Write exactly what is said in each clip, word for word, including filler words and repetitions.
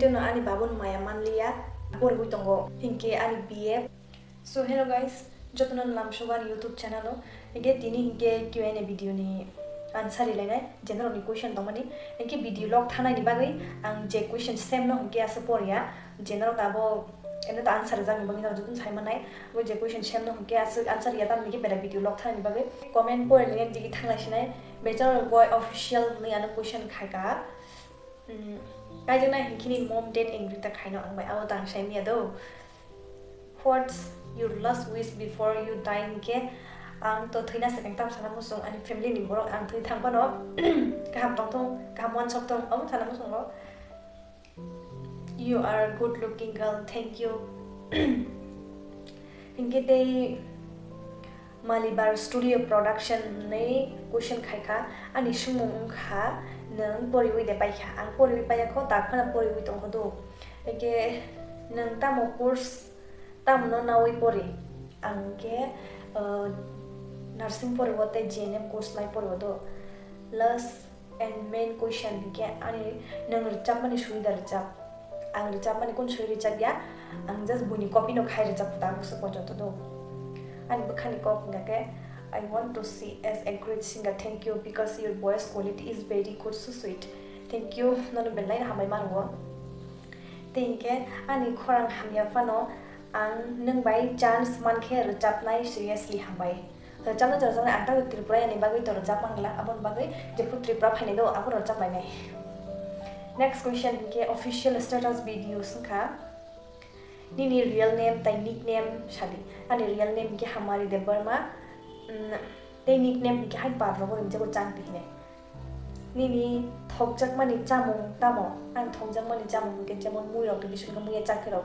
Jono ani babun maya manliya, borwi tongo, hinkhe ani B F. So hello guys, jotono lamsogo ani YouTube channel o. Hinkhe tini hinkhe Q and A video ni answer rilainai, jenarokni question tongmani. Hinkhe video log thanani bagwi ang je question same no hinkhe asa poriya, jenarok abo eno to answer rijak ni bagwi no jotono sai manai. Bo je question same no hinkhe asa answer riya tamni hinkhe bera video log thanani bagwi comment pori nini digi thanglai sinai. Bechar boy official ni ano question khaika. Hmm, kaijak na hinkhe ni mom dad angry ta khaino ang bai abo tang sai miya do. What's your last wish before you die? Hinkhe ang to thwina swkang tam sana muchung ani family ni borok ang thwi thang phano kaham tong thung, kaham uansuk thung, omo sana muchungo. You are a good looking girl, thank you. Hinkhe tei Malibar Studio Production hwnwi question khaikha, ani swngmung wngkha, nwng poriwi de paikha? Ang poriwi paiyakho, daphano poriwi tongkho do. Hinkhe nwng tamo course, tamono nawi pori? Ang khe, uh, nursing poriwo tei G N M course nai poriwo do. Last and main question hinkhe ani nwng rwchapmani sui da rwchap? Ang rwchapmani kun sui rwchap ya, ang just buini copy no khai rwchap ta bwswk pojoto do. Ani bwkhani kok hinkha khe, "I want to see as a great singer. Thank you because your voice quality is very good, so sweet." Thank you, nono belai hambai manwo. Tei hinkhe ani khorang hamya phano ang nwng bai chance mankhe rwchapnai, seriously hambai. Rwchapna to rwchapnai, ang tabuk Tripura yani bagwi to rwchap mangla, aboni bagwi jephru Tripura phainai do, abo rwchap lainai. Next question hinkhe official status video swngkha, "Nini real name tai nickname sadi?" Ani real name hinkhe Hamari Debbarma, mm, tei nickname hinkhe hai Parlogo ringjagwi Changti hinwi. Nini thokjakmani chamung tamo? Ang thokjakmani chamung hinkhe jemon muirok ni bisingtwi muiya chakirok,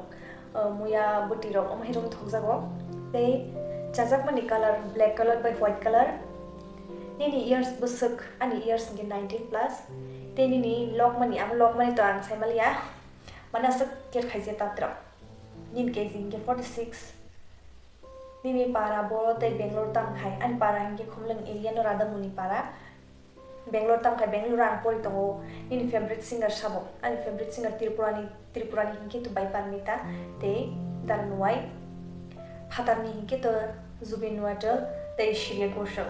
uh, muiya bwtwirok, omo hai rok thokjago. Tei chajakmani colour black colour bai white colour. Nini years bwswk? Ani years hinkhe nineteen plus. Tei nini lokmani, amo lokmani to ang saimaliya, mane aswk care khaijak tatrok. Nini K G hinkhe forty six. Nini para boro tei Bangalore tamo khai? Ani para hinkhe Khumlwng area no Radhamuni para. Bangalore tamo khai? Bangalore ang pori tongo. Nini favorite singer sabo? Ani favorite singer Tripurani, Tripurani hinkhe to Bai Parmita tei Daran Wai. Phatarni hinkhe to Zubeen Nautiyal tei Shreya Ghoshal.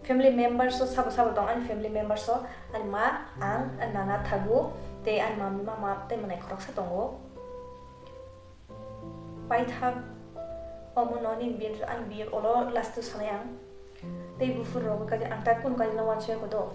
Family members o sabo sabo tong? Ani family members o ani ma, ang, ani nana thago tei ani mami mama tei mwnai khoroksa tongo. Paithak omo no nini B F, ani B F olo last o sanai ang. Tei buphuru rogo kaisa ang tak kunu kaisa no uansukya kodo.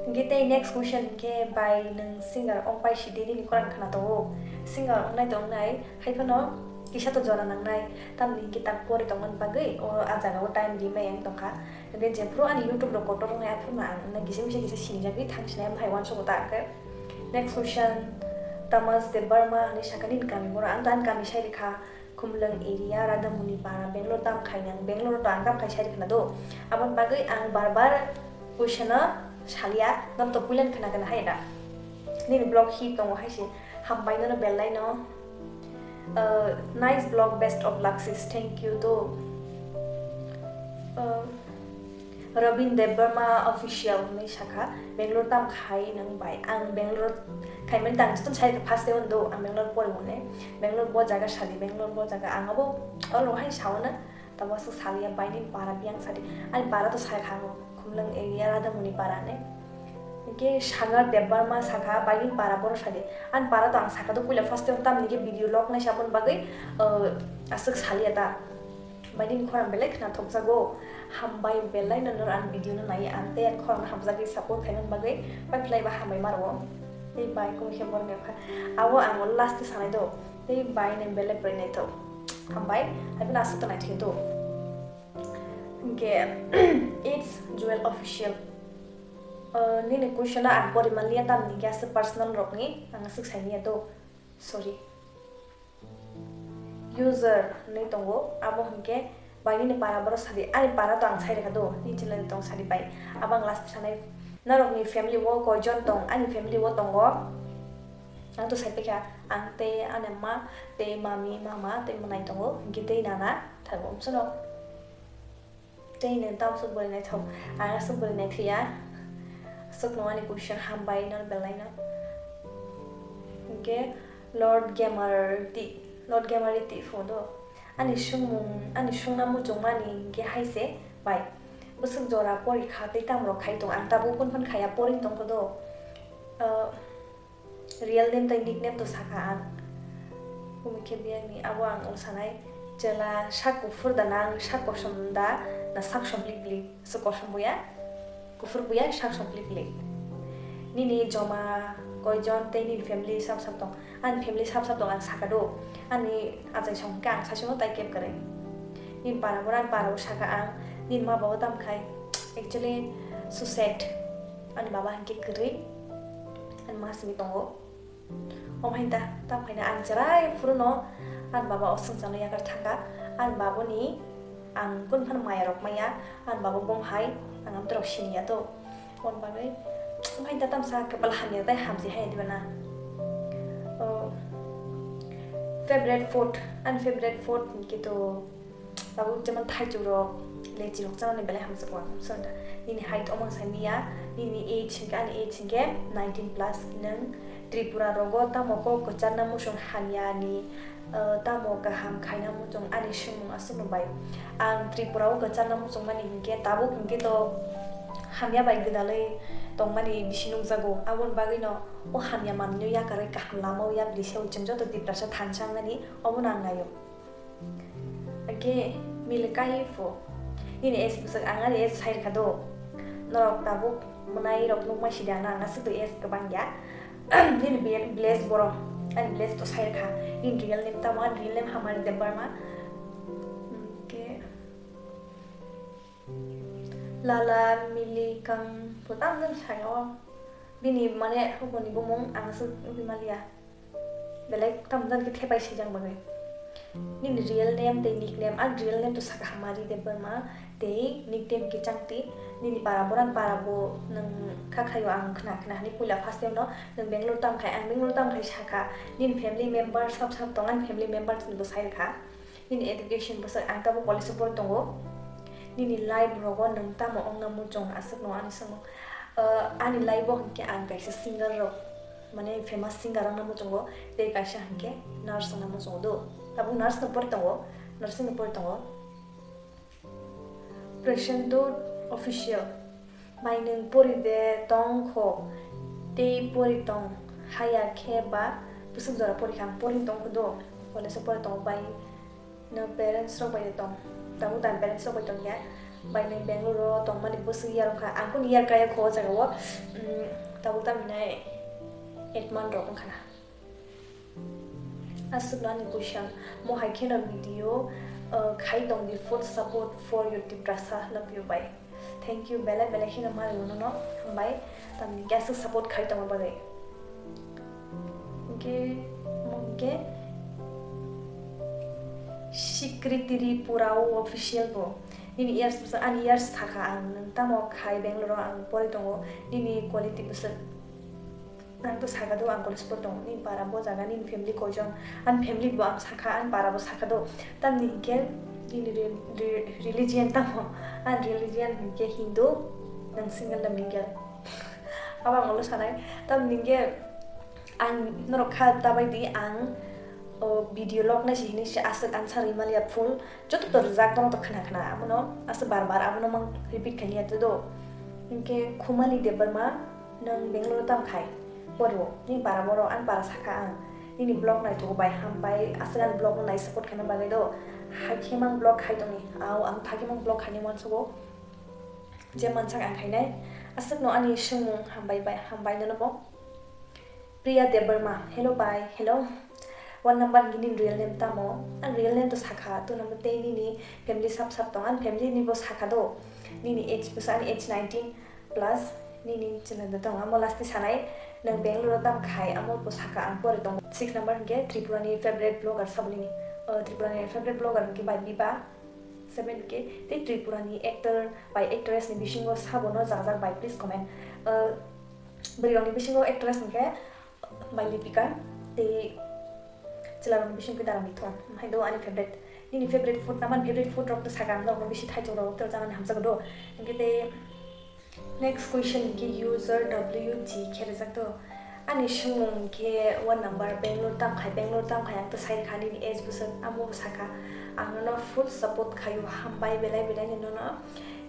Hinkhe tei next question hinkhe, bai nwng singer ongpai sidi nini khorang khwna tongo? Singer ongnai to ongnai, hai phano kisa to jora nangnai, tamni hinkhe tak pori tongmani bagwi o a jaga o time rimai ang tongkha. Hinkhe jephru ani YouTube rok kotor wngnai aphuru no ang wngna kisa misa kisa sinijagwi thang sinai, omo hai uansukgo ta hinkhe. Next question, Tamas Debbarma hinwi sakha, nini kami boro? Ang to ani kami sai rikha. Khumlwng area, Radhamuni para, Bangalore tamo khai nang? Bangalore to ang tamo khai sai rikha na do. Aboni bagwi ang bar bar question no salia, nono to puilani khna khna hai da. Nini vlog hi tongo hai se, hambai nono belai no. Uh, nice vlog, best of luck sis, thank you do. Uh, Robin Debbarma official hinwi sakha, Bangalore tamo khai nang bai? Ang Bangalore khaimani tang jotono sai rikha first day o do, ang Bangalore pori mone. Bangalore bo jaga sadi, Bangalore bo jaga ang abo olo hai sauna, tabo aswk salia bai nini para biyang sadi. Ani para to sai kha, Khumlwng area Radhamuni para ne. Hinkhe Sagar Debbarma sakha, bai nini para boro sadi. Ani para to ang sakha do puila first day o tamni khe video log nai saboni bagwi, uh, aswk salia ta. Bai nini khorang belai khna thokjago. Hambai belai no nor ang video no nai, ang tei ang khorang hamjagwi support khaimani bagwi pai phlai ba hambai maro. Tei bai kung khe borok ni kha abo ang last sanai do. Tei bai nang belai bwrwi naithok. Hambai, hai phano aswk to naithok do. Hinkhe it's Jewel Official. Uh, nini question no ang pori manliya, tamni khe aswk personal rok ni ang aswk sainiya do. Sorry. User hinwi tongo, abo hinkhe bai nini para boro sadi, ani para to ang sai rikha do, nini chini tong sadi bai. Abo ang last sanai, norokni family o koijon tong? Ani family o tongo, ang to sai paikha, ang tei ani ma tei mami mama tei mwnai tongo, hinkhe tei nana thango, umsano. Tei nwng tamo aswk bwrwi naithok? Ang aswk bwrwi naithiya. Aswkno ani question hambai no belai no. Hwnkhe Lord Gamer ti, Lord Gamer ti phodo. Ani swngmung, ani swngna muchungmani hwnkhe hai se bai. Bwswk jora porikha tei tamo rok khai tong, ang tabuk phone phone khaya poring tongkho do. Ah, real name tei nickname to sakha ang. Bumui khe biyangni abo ang o sanai, chwla sak kuphur da na ang sak kosom da na sak somlik blik? Aswk kosom buya, kuphur buya, sak somlik blik. Nini joma koijon tei nini family sab sab tong? Ani family sab sab tong ang sakha do. Ani achai song hwnkhe ang sasino tai keb kwrwi. Nini para bora, ani para bo sakha ang. Nini ma baba tam khai? Actually, so sad. Ani baba hwnkhe kwrwi. Ani ma simi tongo. Omo hai da, tamo hai da ang cherai phuru no ani baba o swngcharno yakar thangkha. Ani baba ni ang kunu phano maya rok maya, ani baba bom hai ang amtwrok siniya to. Aboni bagwi omo hai da tamsa kwpal hamya tei hamsi hai diba na. O, favorite food, ani favorite food hwnkhe to Tabuk jemon thaichuk rok, lechi rok chanani belai hamjakgo ang. Sanda, nini height omang sai miya, nini age hwnkhe, ani age hwnkhe nineteen plus, nwng Tripura rogo tamo kok kwcharna muchung hamya ni, eh, tamo kaham khaina muchung? Ani swngmung aswkno bai. Ang Tripura o kwcharna muchungmani hwnkhe tabuk hwnkhe to hamya bai gwdalwi tongmani bisi nukjago. Aboni bagwino o hamya manwino yakarwi kaham lama o yapri se o chwng joto Tiprasa thansa wngnani obono ang naio. Age mile kai pho. Nini age bwswk ang ani age sai rwkha do. Norok tabuk mwnai rok nukmai sidi ano ang aswk to age kwbang ya. Nini bi-, village borok ani village to sai rwkha. Nini real name tamo? Ani real name Hamari Debbarma. Hwnkhe Lala Mili Kang pho tamo jani saka o. Bini mane hukuni bumung ang aswk ugwi maliya. Belai tamo jani khe thepai sijak bagwi. Nini real name tei nickname, ang real name to saka Hamari Debbarma tei nickname khe Changti. Nini para boran para bo nwng kha khaio ang khna khna hani puila first time no nwng Bangalore tam khai, ang Bangalore tam khai saka. Nini family member sab sab tong, ani family members ni bo sai rwkha. Nini education bwswk? Ang tabuk college o pori tongo. Nini life rogo nwng tamo wngna muchung? Aswkno ani swngmung. Ah, ani life o hwnkhe ang kaisa singer rok, mane famous singer wngna muchungo, tei kaisa hwnkhe nurse wngna muchungo do. Tabuk nurse no pori tongo, nursing no pori tongo. Present to official. Bai nwng pori de tong kho, tei pori tong haya khe ba bwswk jora pori kha? Ang pori tong kho do, college o pori tongo bai. No parents rok bai tong, tabuk dan parents rok bai tong ya. Bai nwng Bangalore o tongmani bwswk year wngkha? Ang kunu year kaya kho o jaga o. Mm, tabuk tamni eight month rok wngkha na. Aswkno ani question. Mo hai kheno video, uh, khai tong di, full support for your Tiprasa. Love you, bye. Thank you, belai belai kheno mari uno no. Hambai, tamni khe aswk support khai tongma bagwi. Hwnkhe, mo hwnkhe Sikri Tripura o official bo. Nini years bwsa, ani years sakha ang, nwng tamo khai Bangalore o ang pori tongo, nini quality bwswk. Ang to saka do, ang college pori tongo, nini para bo jaga, nini family koijon? Ani family bo ang sakha, ani para bo sakha do. Tamni hwnkhe nini re-, re-, religion tamo? Ani religion hwnkhe Hindu, nwng single na mingle? Abo ang ulo sanai. Tamni hwnkhe ang norok kha ta bai di, ang o video log nai se hinui se aswk answer rwi maliya full. Joto to rijak tono to khna khna, abono aswk bar bar abono mang repeat khailiya to do. Hwnkhe Khumali Debbarma, nwng Bangalore o tam khai? Pori o, nini para boro, ani para sakha ang. Nini vlog naithogo bai, hambai, aswk ani vlog no nai support khaina bagwi do. Hakhe mang vlog khai tongni, au ang thakhe mang vlog khaina uansugo. Je mansak ang khainai, aswkno ani swngmung hambai bai, hambai nono bo. Priya Debbarma, hello bai, hello. One number hwnkhe nini real name tamo? Ani real name to sakha, to namo tei nini family sab sab tong, ani family ni bo sakha do. Nini age bwsa, ani age nineteen plus, nini chwla da tong, amo last ni sanai, nwng Bangalore o tam khai, amo bo sakha, ang pori tong. Six number hwnkhe Tripura ni favorite vlogger sabo nini? O, Tripura ni favorite vlogger hwnkhe bai Biba. Seven hwnkhe tei Tripura ni actor bai actress ni bisingo sabono jajak bai, please comment. Uh, bwrwi rokni bisingo actress hwnkhe bai Lipika tei chwla rokni bisingo khe Dara Mithun. Hai do ani favorite. Nini favorite food na? Mani favorite food rok to sakha, ang norokno bisi thaichuk rok to chanani hamjakgo do. Hwnkhe tei Next question ke user W G khe rijak to. Ani swngmung khe one number, Bangalore tam khai, Bangalore tam khai, ang to sai kha nini age bwswk, amo bo sakha. Ang nono full support khaio, hambai belai belai ni nono,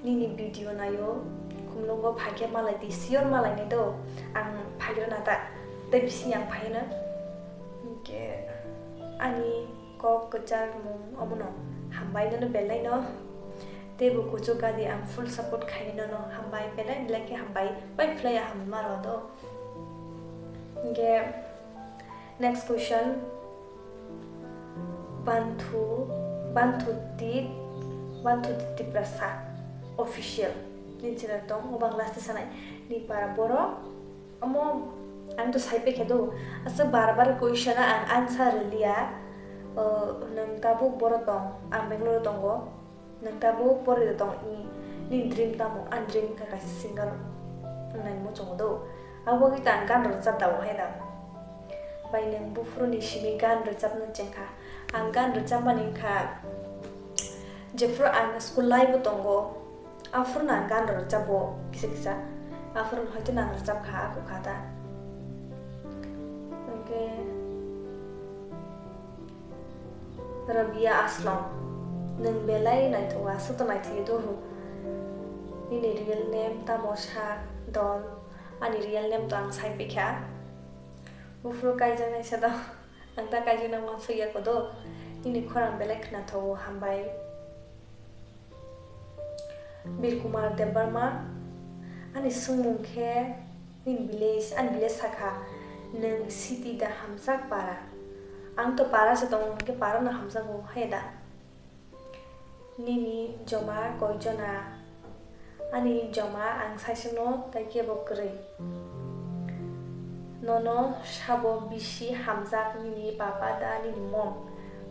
nini video naio, khumlungo phai khe malai di, sure malai nai do, ang phai rwna ta, tei bising ang phai rwna. Hwnkhe ani kok kwchar mung omono hambai nono belai no. Tei bo kuchuk gadi ang full support khai nono hambai belai belai khe hambai pai phlai ya hambai ma rw do. Hwnkhe next question, Banthu, Banthu Tit, Banthu Tit Tiprasa official ni channel tong, o Bangla se sanai ni para borok. Omo ang to sai pekhe do, aswk bar bar question ang answer rwliya. O, nwng tabuk boro tong, ang Bangalore tongo, nwng tabuk boro tong, ni, ni dream tamo? Ang dream kha kaisa singer wngnani muchungo do. Abo bagwi to ang gan rwchap da o hai da. Bai nwng buphuru ni simi gan rwchapna chengkha. Ang gan rwchapmani wngkha, jephuru ang school life o tongo, aphuru no ang gan rwchapbo kisa kisa. Aphuru no hoito nang rwchap kha, ako kha ta. Hwnkhe Rabia Aslam, nwng belai naithogo, aswk to naithokya do. Nini real name tamo sa dol? Ani real name to ang sai pikha. Buphuru kaijaknai sa do. Ang ta kaijakna wansuk ya kodo. Nini khorang belai khna thogo, hambai. Bir Kumar Debbarma, ani swngmung khe nini village, ani village sakha, nwng city da hamjak para? Ang to para se tongo, hwnkhe para no hamjago, hai da? Nini joma koi jona? Ani joma ang saichwngno, tei kebo kwrwi. Nono sabo bisi hamjak nini papa da nini mom?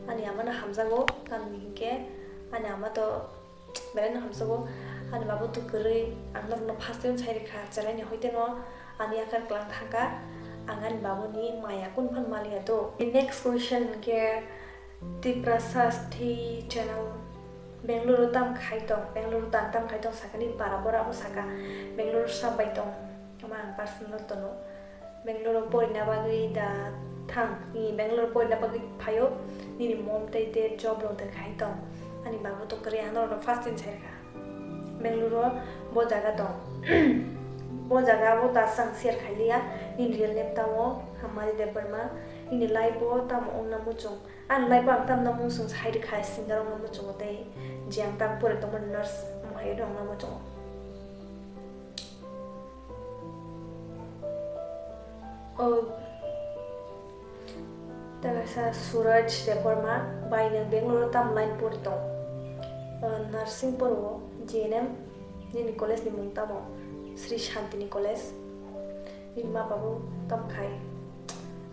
Ani amano hamjago, tamni hinkhe ani ama to belai no hamjago. Ani babo to kwrwi, ang norokno first time sai rwkha, chelaini hoiteno ani yakhar klang thangkha, ang ani baboni maya kunu phano maliya do. Next question hinkhe, Tiprasa Stay Channel, Bangalore o tam khai tong? Bangalore o tam, tam khai tong sakha, nini para bora bo sakha, Bangalore o sab bai tong, ama ang personal tono. Bangalore o porina bagwi da thang, nini Bangalore o porina bagwi phaio, nini mom tei dad job rok de khai tong? Ani babo to kwrwi, ang norokno first time sai rwkha. Bangalore o bo jaga tong. Bo jaga bo ta swng share khai liya. Nini real name tamo? Hamari Debbarma. Nini life o tamo wngna muchung? Ani life o ang tamno muchung sai rwkha, singer wngna muchungo tei je ang tam pore tongmani nurse, omo hai wngna muchungo. O, tei kaisa Suraj Debbarma, bai nwng Bangalore o tamo line pori tong? O, nursing poro, G N M. Nini college ni mung tamo? Sri Shantini College. Nini ma babo tam khai?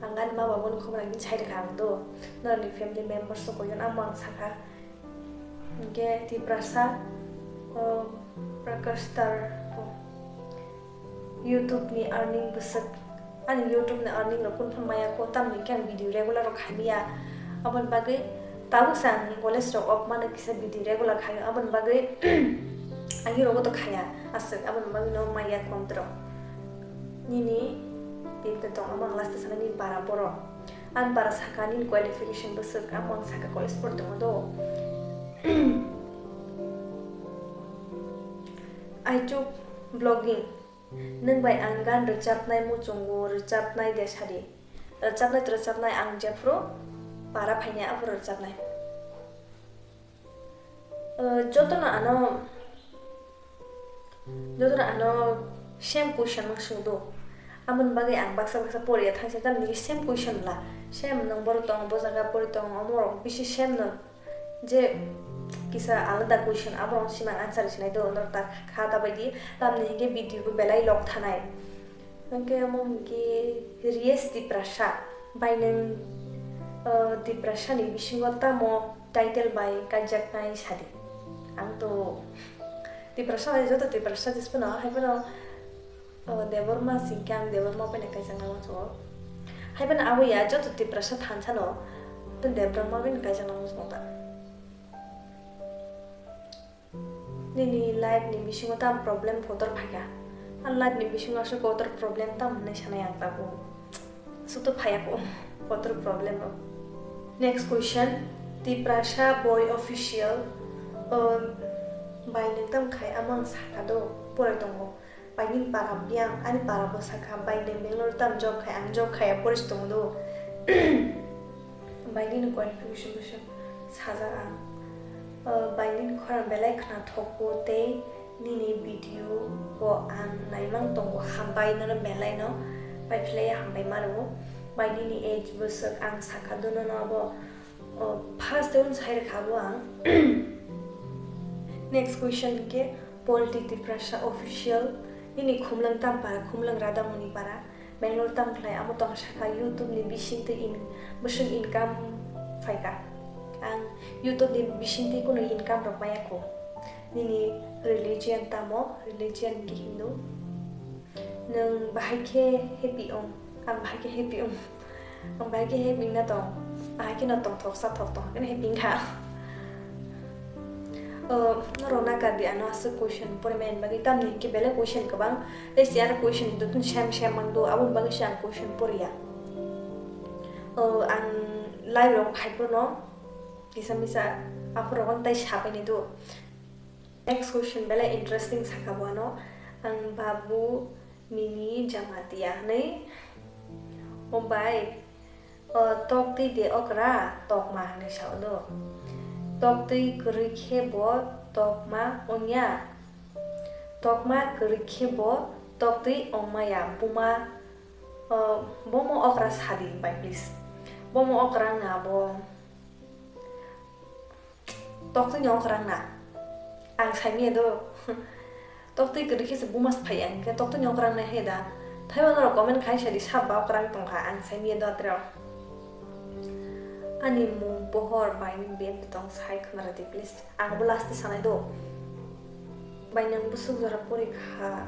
Ang ani ma baboni khobor ang bini sai rwkha ang do. Norokni family members rok koi jon, amo ang sakha. Hwnkhe Tiprasa, o, Prakash Star, o, YouTube ni earning bwswk. Ani YouTube ni earning rok kunu phano maya kho, tamni hwnkhe ang video regular rok khaimaya. Aboni bagwi tabuk se ang college rok off mano kisa video regular khaio, aboni bagwi ang iro to khaya aswk, aboni bagwi no maya kho amtwrok. Nini tei tong, amo ang last sana nini para borok. Ang para saka nini qualification bwswk, amo ang saka college pori tongo do. Aichuk vlogging, nwng bai ang gan rwchapnai muchungo, rwchapnai de sadi. Rwchapnai to rwchapnai, ang jephru para phainai aphuru rwchapnai. O, jotono ano, jotono ano same question no swngdo. Aboni bagwi ang baksa baksa poriya thangsa, tamni same question la. Same nwng boro tong, bo jaga pori tong, omo rok bisi same no. Je kisa alada question, aborok sima answer sinai do, norok ta kha ta baidi, tamni hinkhe video bo belai lok thanai. Hwnkhe omo hinkhe Riyes Tiprasa bai nwng, o, Tiprasa ni bisingo tamo title bai kaijaknai sadi. Ang to Tiprasa bai joto Tiprasa jesphano, hai phano, o, Debbarma singkhe ang Debbarma bai no kaijakna muchungo. Hai phano abo ya, joto Tiprasa thansa no, tei Debbarma bai no kaijakna muchungo ta. Nini life ni bisingo tam problem kotor phaikha? Ang life ni bisingo aswk kotor problem tam hwnwi sanai ang tabuk. Aswk to phaiya ko kotor problem rok. Next question, Tiprasa boy official. Um, bai nwng tam khai amo ang sakha do, porai tongo. Bai nini para biyang, ani para bo sakha, bai nwng Bangalore tam job khai, ang job khaiya, poris tongo do. Bai nini qualification bwswk sajak ang. Uh, bai nini khorang belai khna thokbo tei nini video bo ang naimang tongo, hambai nono belai no, pai phlai hambai mano. Bai nini age bwswk ang sakha do nono abo, uh, first day unsai rwkha bo ang. Next question ke, Polti Tiprasa official, nini khumlang tam para, khumlang Radhamoni para, Bangalore tam khlai, amo tong sakha YouTube ni bisingtwi in, bwswk income phaikha. Ang YouTube ni bisingtwi kunu income rok maya kho. Nini religion tamo? Religion ke Hindu. Nwng bahai khe happy wng? Ang bahai khe happy wng. Ang bahai khe happy wngna tong. Bahai kheno tongthok sathok tong, haino happy wngkha. O, norok nakar di ano aswk question pori mani bagwi, tamni hwnkhe belai question kwbang. Tei si aro question dotun sem sem mang do, aboni bagwi se ang question poriya. O, ang live rok phai phano kisa misa aphuru rok tei sabai ni do. Next question belai interesting sakha bo ano. Ang babu nini jamatia hwnwi. O bai, o, toktwi de okra, tokma hwnwi sao do. Toktwi kwrwi khe bo tokma wngya. Tokma kwrwi khe bo toktwi wngmaya. Buma, o, bomo okra sadi bai please. Bomo okra wngna bo. Toktwi ni okra wngna. Ang saimaya do. Toktwi kwrwi khe se buma se phai ang khe toktwi ni okra wngnai hai da. Thaibo norok comment khai sadi sab ba okra wng tongkha, ang saimaya do atro. Ani mung pohor bai ni bem tong sai khna rwdi please. Ang bo last sanai do. Bai nwng bwswk jora pori kha.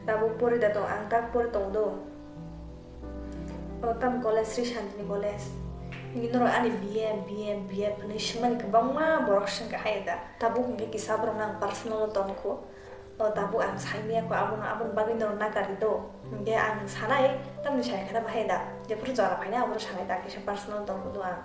Tabuk pori da tong, ang tak pori tong do. O tam college, Sri Santini college. Nini norok ani B A, B A, B A hwnwi swngmani kwbangma borok swngkha hai da. Tabuk hwnkhe kisa borok no ang personal o tong kho. O tabuk ang saimaya kho, abono, aboni bagwi norok nakar di do. Hwnkhe ang sanai, tamni sai khana bahai da. Jephuru jora phainai aboro sanai da, kisa personal tong kho do ang.